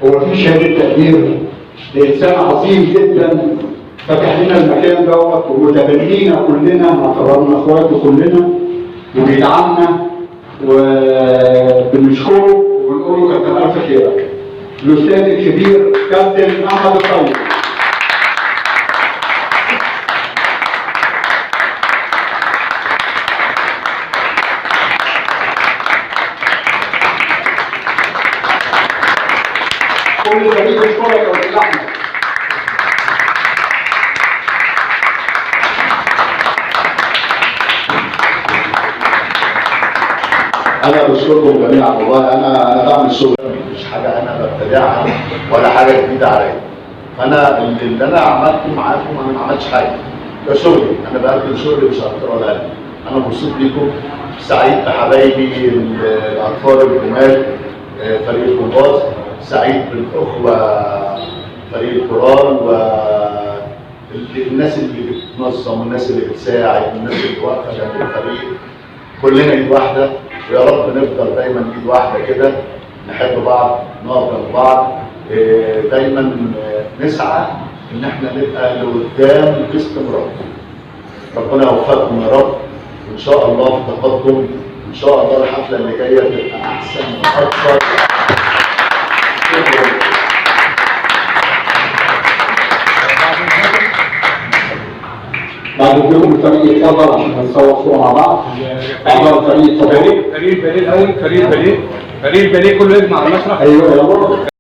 هو في شهادة تقدير لانسان عظيم جدا فتح لنا المكان دوت ومتبنينا كلنا، معتبرنا اخواته كلنا وبيدعمنا، وبنشكره وبنقول له كتر الف خيرك. الاستاذ الكبير كابتن احمد الطيب. كل الفريق بيشكرك يا استاذ احمد. انا بشكركم جميعا والله. انا بعمل شغل، مش حاجة انا ببتدعها ولا حاجة جديدة عليا. فانا اللي انا عملته معاكم، انا ما عملتش حاجة، ده شغلي، انا بقدم شغلي مش اكتر ولا اقل. انا مبسوط بيكم، سعيد بحبايبي الاطفال الجمال، فريق الجمباز، سعيد بالاخوة فريق الكورال، والناس اللي بتنظم والناس اللي بتساعد والناس اللي واقفة جنب الفريق. كلنا ايد واحدة، ويا رب نفضل دايما ايد واحدة كده، نحب بعض، نقف جنب بعض، دايما نسعى ان احنا نبقى لقدام باستمرار. ربنا يوفقكم يا رب، وان شاء الله في تقدم، ان شاء الله الحفلة اللي جاية تبقى احسن واكثر. شكرا. بعد اذنكم الفريق يتفضل عشان نتصور صوره مع بعض. اعضاء الفريق اتفضلوا. فريق الباليه الاول، فريق الباليه، فريق الباليه كله يجمع على المسرح. ايوه يلا.